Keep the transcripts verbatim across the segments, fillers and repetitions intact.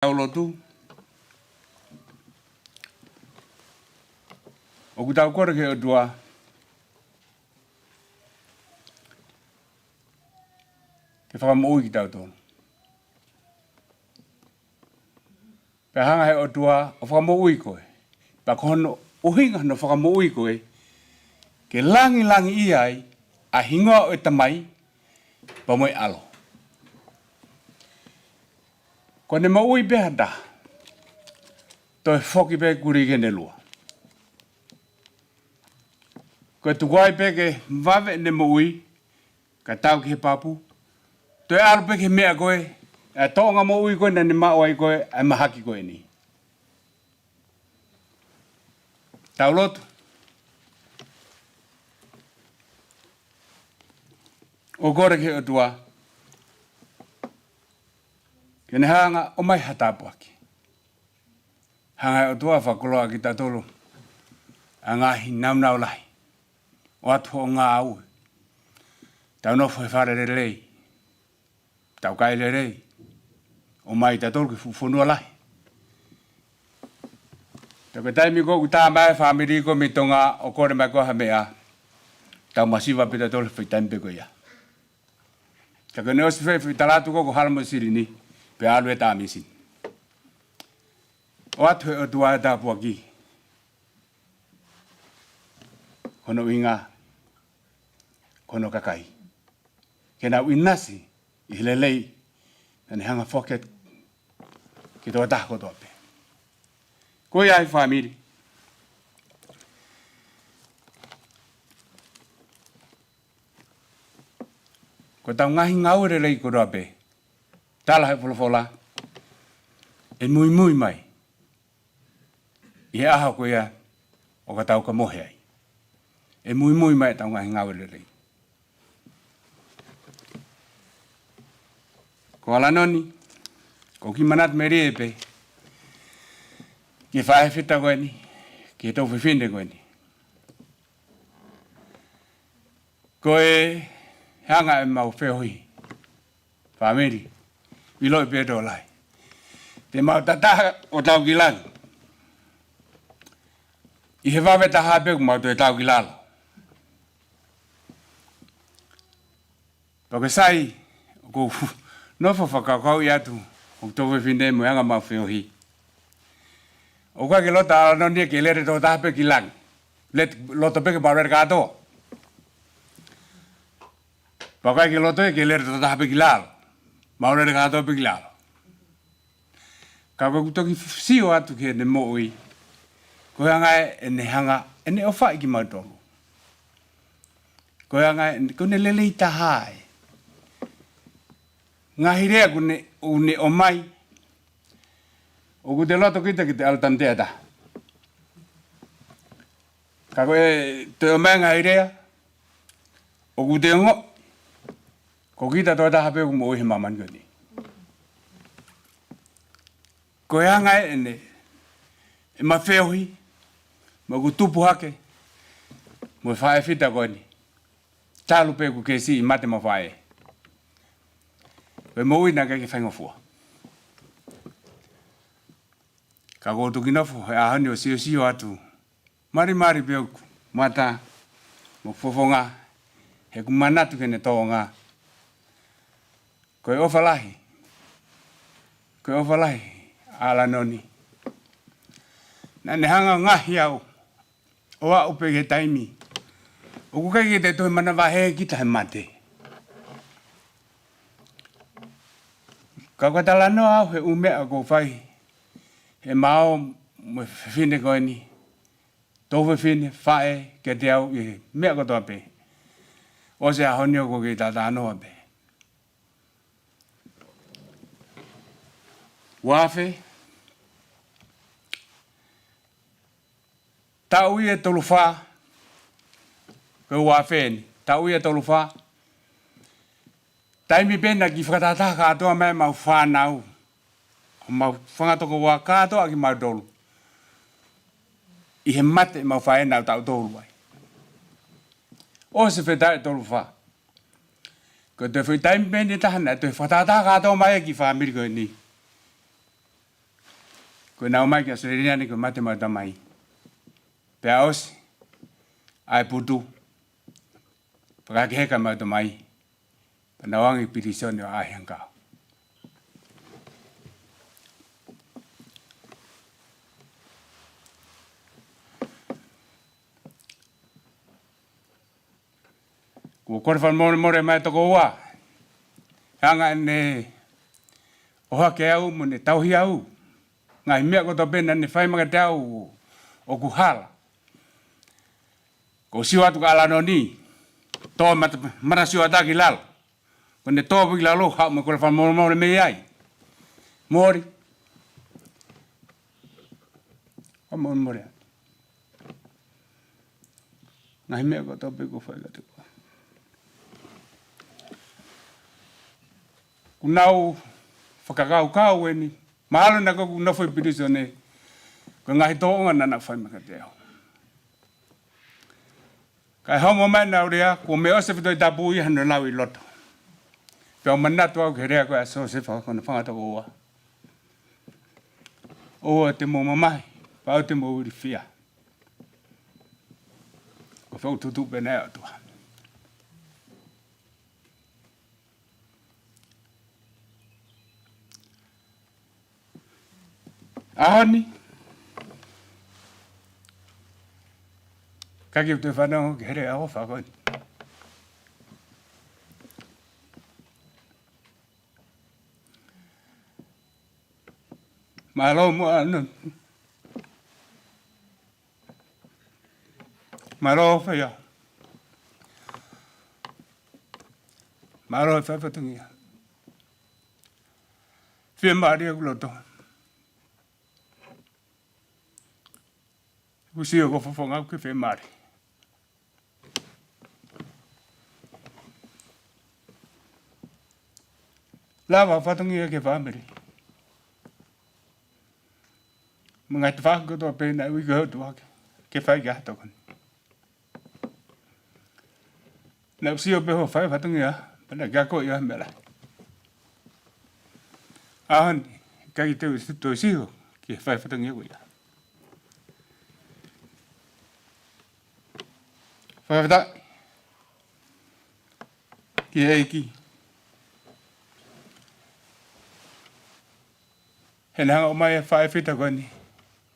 tau lotu. ʻOku tau kole ki he ʻOtua ke fakamoʻui kitautolu. Pea hanga he ʻOtua ʻo fakamoʻui koe. Pea ko hono ʻuhinga hono fakamoʻui koe, ke langilangiʻia ai ʻa e hingoa ʻo e Tamai, pea mo e ʻAlo. Ko ʻene moʻui pē ha taha, toe foki pē kulī ki heʻene lua. Ko e tuku ai pē ke vave ʻene moʻui, ka tau ki he papu, toe ʻalu pē ki he meʻa ko ē, ʻa e tōʻonga moʻui ko ē naʻa ne maʻu ai ko ē ʻa e mahaki ko eni. Tau lotu. ʻOku kole ki he ʻOtua ke ne hanga ʻo ʻomai ha tāpuaki. Hanga he ʻOtua ʻo fakakoloa kiate kitautolu ʻa e ngaahi nāunau lahi, ʻoatu hoʻo ngāue. Tau nofo he fale lelei, tau kai lelei, ʻomai kitautolu ki he fuʻu fonua lahi. Pea ko e taimi ko ē ʻoku tā mai ai e fāmili ko ē mei Tonga ʻo kole mai ko ē ha meʻa, tau masiva pē kitautolu he foʻi taimi pē ko ia. Ka ko ʻene ʻosi fai e foʻi tala atu ko ē ko Hala mo Silini, pea ʻalu e tā misini. ʻOatu he ʻOtua e tāpuaki ki hono ʻuhinga, ki hono kakai, ke nau ʻinasi ʻi he lelei naʻa ne hanga ʻo foaki ki he tokotaha kotoa pē. Ko ia ai fāmili, ko ʻetau ngaahi ngāue lelei kotoa pē, tala he folofola, ʻe muimui mai ʻi he ʻaho ko ia ʻoka tau ka mohe ai. ʻE muimui mai ʻetau ngaahi ngāue lelei. Ko ʻAlanoni, ʻoku ou kiʻi manatu melie pē ki he faʻēfita ko eni, ki he tuofefine ko eni. Ko e hanga ʻemau feohi, fāmili, ʻiloʻi pē tokolahi, te mau tataha ʻo tau ki langi ʻi he vave taha pē ʻoku mau toe tau ki lalo. Pea ko e sai, ʻoku ou nofo fakakaukauʻi atu, ʻoku tuofefine mo e anga ʻemau feohi, ʻoku ʻikai ke loto ʻa ʻAlanoni ke lele tokotaha pē ki langi. Lele, loto pē ke mau lele kātoa. Pea ʻikai ke loto ia ke lele tokotaha pē ki lalo, mau lele kātoa pē ki lalo. Ka ʻoku ou toki sio atu ki heʻene moʻui, ko e anga ē ʻene hanga, ʻene ʻofaʻi kimautolu. Ko e anga ē, ko ʻene lelei taha ē. Ngaahi lea ʻoku ne, ʻoku ne ʻomai, ʻoku te loto kita ke te ʻalu tamatea taha. Ka ko e toe ʻomai e ngaahi lea, ʻoku te ongoʻi ko kita tokotaha pē ʻoku moʻui he māmani ko eni. Ko e anga ē ʻene, ʻemau feohi, mo ʻeku tupu hake mo e faʻēfita ko eni, talu pē ʻeku kei siʻi mate mo faʻē. Ko e moʻui naʻe ʻikai ke faingofua. Ka ʻoku ou toki nofo he ʻaho ni ʻo siosio atu, malimali pē ʻeku mata mo e fofonga, heʻeku manatu ki heʻene tōʻonga. Ko e ʻofa lahi, ko e ʻofa lahi ʻa ʻAlanoni. Naʻa ne hanga ʻo ngaohi au ʻo aʻu pē ki he taimi ʻoku ʻikai ke te toe manavahē kita he mate. Ka ʻoku ou talanoa au he ʻū meʻa ʻoku ou fai, he maʻu mo e fefine ko eni, tuofefine, faʻē, kiate au ʻi he meʻa kotoa pē. ʻOsi e ʻaho ni ʻoku ou kei talanoa pē. Uaafe, taʻu ia ʻe tolu fā, ko e uaafe eni, taʻu ia ʻe tolu fā, taimi pē naʻe kiʻi fakatahataha kātoa mai ʻemau fānau, ʻemau fanga tokoua kātoa kimautolu, ʻi he mate ʻemau faʻē naʻa tau tolu ai. ʻOsi e fetāʻu ʻe tolu fā. Ko e toe foʻi taimi pē eni ʻe taha naʻe toe fakatahataha kātoa mai e kiʻi fāmili ko eni. Ko ʻenau ō mai ki ʻAositelēlia ni ko e mate ʻemau tamai. Pea ʻosi ʻa e putu, pea ka heka ʻemau tamai, pea nau ō ange ki pilīsone ʻo ʻaʻahi ange ki ai. Kuo kole fakamolemole mai e tokoua. Hanga ʻene ʻohake au mo ʻene tauhi au. Ngaahi meʻa kotoa pē naʻa ne fai mai kiate au ʻoku hala. Ko e sio atu kia ʻAlanoni, tō mata, mata sio atu ki lalo. Ko ʻene tō pē ki lalo, haʻu mo e kole fakamolemole mei ai. Mole. Fakamolemole. Ngaahi meʻa kotoa pē kuo fai kiate koe. Kuo nau fakakaukau eni, mahalo naʻa ko ʻeku nofo ʻi pilīsone, ko e ngaahi tōʻonga naʻa nau fai mai kiate au. Kae homo mai ʻenau lea, kuo meʻa ʻosi e fito i tapu ia hano lau ʻi loto. Pea u manatu au ki he lea ko ē ʻa Siosefa ko hono fanga tokoua. ʻOua te mou mamahi, pea ʻoua te mou ilifia. Ko e fokotuʻutuʻu pē ena ʻa e ʻOtua. ʻAho ni, ka ke u toe fanongo ki he lea ʻofa ko eni. Mālō mo ʻAlanoni. Mālō ʻa e fai. Mālō e fai fatongia. Fiemālie ʻoku loto. ʻOku sio ko e fofonga ʻoku ke fiemālie. Lava fatongia ki he fāmili. Mo e ngaahi tafaʻaki kotoa pē naʻe ui ko e ʻOtua ke, ke fai ki ai ha tokoni. Naʻa ku sio pē hoʻo fai fatongia, pea naʻa ke akoʻi ha meʻa lahi. ʻAho ni, ʻikai te u si-, toe sio ki he fai fatongia ko ia. Fakafetaʻi ki he ʻEiki. He naʻe hanga ʻo ʻomai e faʻē fita ko eni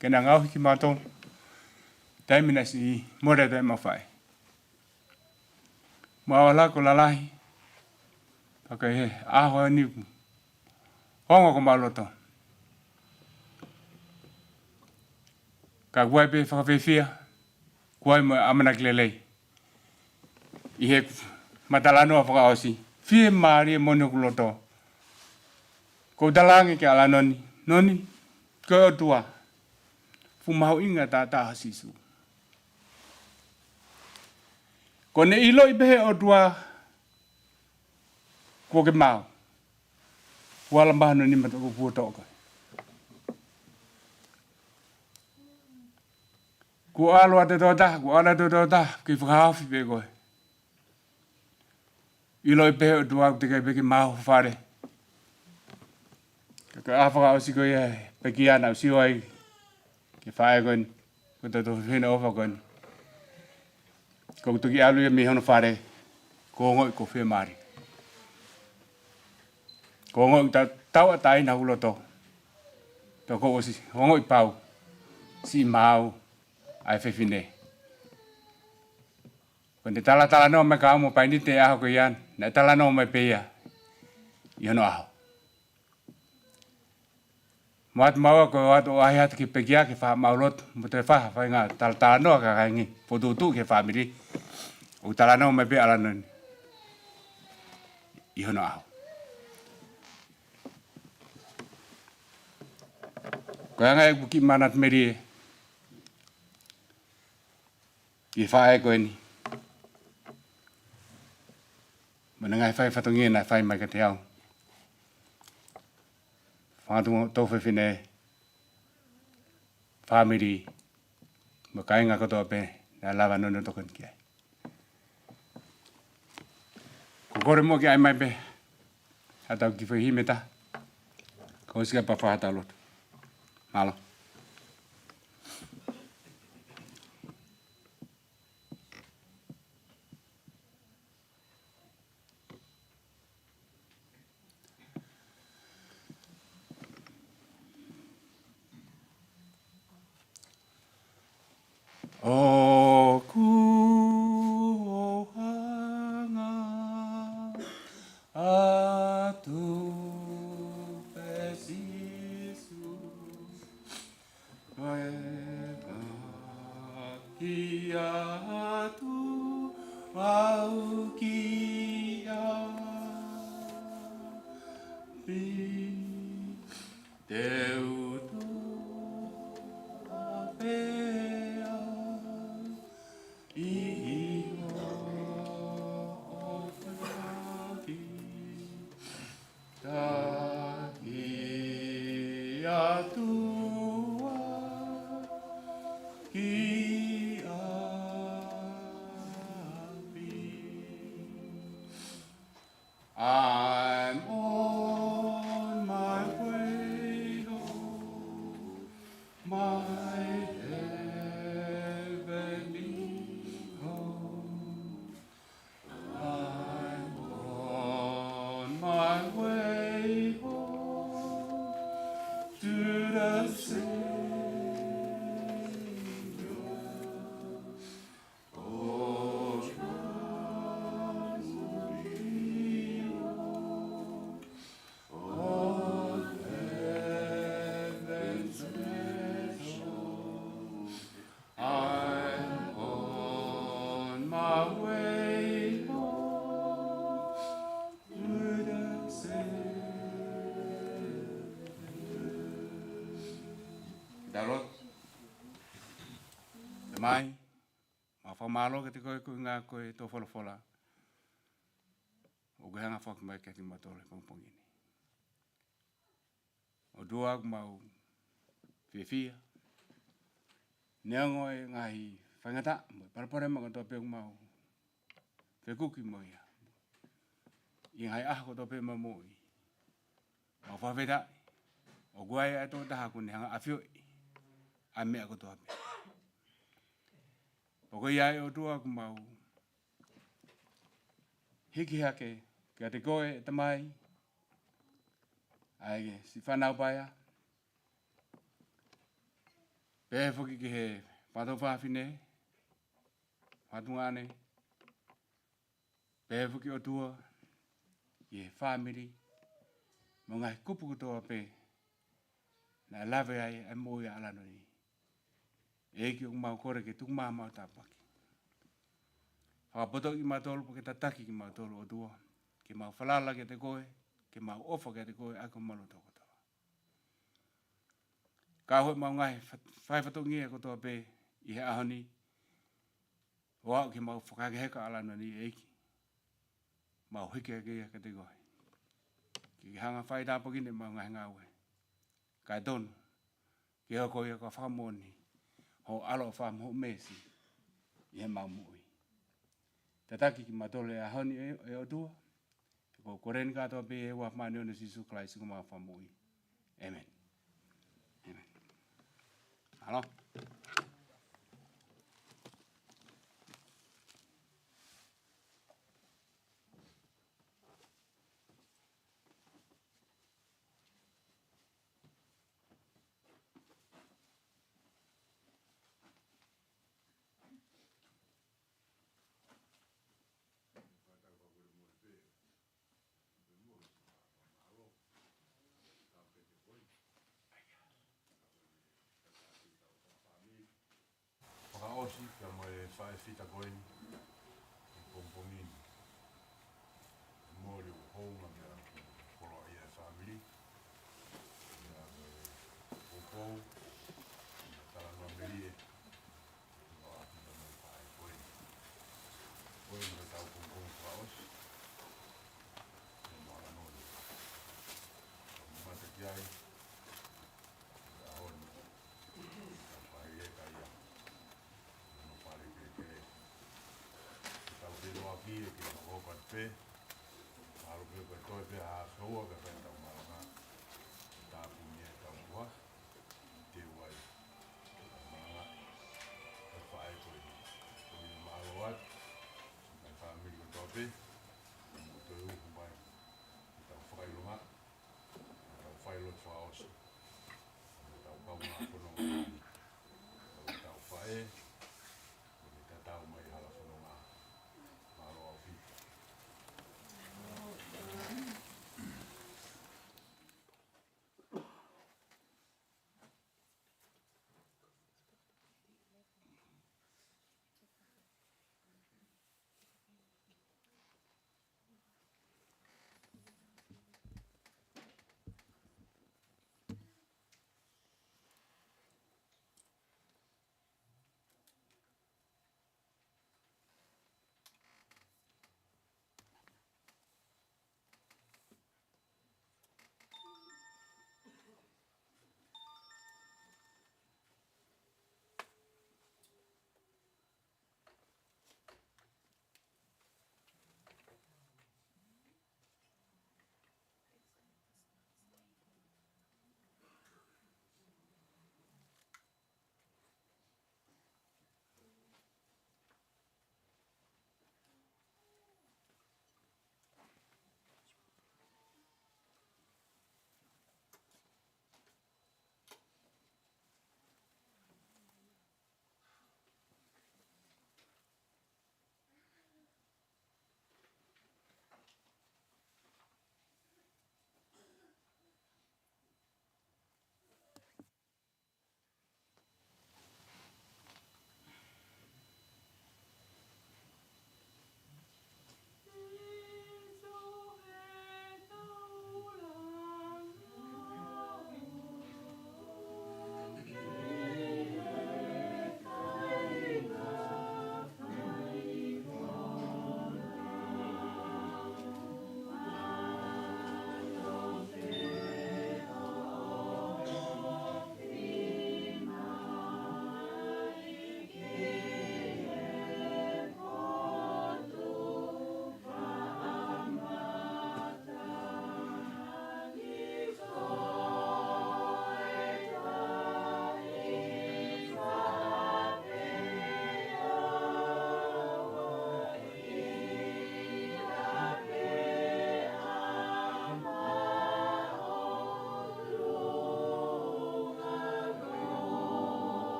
ke na ngaohi kimautolu. Taimi naʻe siʻi, mole taimi mau faʻē. Mau ala ko lalahi. Pea ko e ʻaho ni, ongo ko mau loto. Ka kuo ʻi ai pē fakafiefia, kuo ʻi ai mo e ʻamanaki lelei. ʻI he ma talanoa fakaʻosi, fiemālie moʻoni hoku loto. Ko u talaange kia ʻAlanoni, Noni, ko e ʻOtua, fuʻu mahuʻinga taʻataʻa ʻa Sīsū. Ko ʻene ʻiloʻi pē he ʻOtua kuo ke maau, kuo ala mahino ni mata kuo toʻo koe. Kuo ʻalu atu e tokotaha, kuo ʻalu atu e tokotaha, ke fakahaofi pē koe. ʻIloʻi pē he ʻOtua ʻoku teʻeki ai pē ke maau ho fale. Ka ko e ʻaho fakaʻosi ko ia he pekia naʻa ku sio ai ki he faʻē ko eni, ko e tokotaha fefine ʻofa ko eni. Ko u toki ʻalu ia mei hono fale, ko u ongoʻi ko e fiemālie. Ko u ongoʻi ta-, tauʻatāina hoku loto. Pea ko u ʻosi ongoʻi pau, siʻi maau ʻa e fefine. Ko ʻene talatalanoa mai kia au mo Painite he ʻaho ko ia, naʻe talanoa mai pē ia ʻi hono ʻaho. Mo atu maua ko e ʻoatu ʻo ʻaʻahi atu ki he pekia ke fai haʻamau lotu, mo toe fai ha faʻahinga talatalanoa ki he kakai ni, fokotuʻutuʻu ki he fāmili. ʻOku talanoa mai pē ʻAlanoni ʻi hono ʻaho. Ko e anga ʻeku kiʻi manatu melie ki he faʻē ko eni. Mo ʻene ngaahi fai fatongia naʻe fai mai kiate au. Fanga tuofefine, fāmili, mo e kāinga kotoa pē naʻe lava noni ʻo tokoni ki ai. Ko u kole muʻa ke ʻai mai pē haʻatau kiʻi foʻi himi ʻe taha, kae ʻosi ka pea fai haʻatau lotu. Mālō. ʻIa atu au ki ʻapi, te u toa pē au ʻi hoʻo foaki. Taki atu au ki ʻapi. I'm on my way home, my heavenly home. I'm on my way home to the Savior. Oh, trust me, oh, all heaven's treasure. I'm on my way home to the Savior. Kita lotu. Tamai, mau fakamālō kiate koe koeʻuhi ko e tō folofola ʻoku ke hanga ʻo foaki mai kiate kimautolu he pongipongi ni. ʻOtua, ʻoku mau fiefia. Neongo e ngaahi faingataʻa mo e palopalema kotoa pē ʻoku mau fekuki mo ia ʻi he ngaahi ʻaho kotoa pē ʻo ʻemau moʻui, mau fakafetaʻi ʻoku ʻi ai ʻa e tokotaha ʻoku ne hanga ʻo ʻafioʻi ʻa e meʻa kotoa pē. Pea ko ia ʻe ʻOtua, ʻoku mau hiki hake kiate koe, ʻe Tamai, ʻa e siʻi fānau paea, pehē foki ki he fanga tuofāfine, fanga tuongaʻane, pehē foki, ʻOtua, ki he fāmili mo e ngaahi kupu kotoa pē naʻe lave ai ʻa e moʻui ʻa ʻAlano ni. ʻEiki, ʻoku mau kole ke tuku mai haʻamau tāpuaki. Fakapotoʻi kimautolu pea ke tataki kimautolu, ʻOtua, ke mau falala kiate koe, ke mau ʻofa kiate koe ʻaki homau loto kotoa. Ka ko ʻemau ngaahi fa-, fai fatongia kotoa pē ʻi he ʻaho ni, ʻo aʻu ki heʻemau fakahekeheka ʻa ʻAlano ni, ʻEiki, mau hiki hake ia kiate koe, ke ke hanga ʻo fai tāpuekina ʻemau ngaahi ngāue, kae tonu ke hoko ia ko e fakamoʻoni hoʻo ʻaloʻofa mo hoʻo meesi ʻi heʻemau moʻui. Tataki kimautolu he ʻaho ni, ʻe, ʻe ʻOtua, ko e kole ni kotoa pē ʻi he huafa māʻoniʻoni ʻo Sīsū Kalaisi ko homau Fakamoʻui. ʻĒmeni. ʻĒmeni. Mālō. Fakaʻosi pea mo e faʻē fita ko eni ʻi he pongipongi ni. Moli ʻo hounga me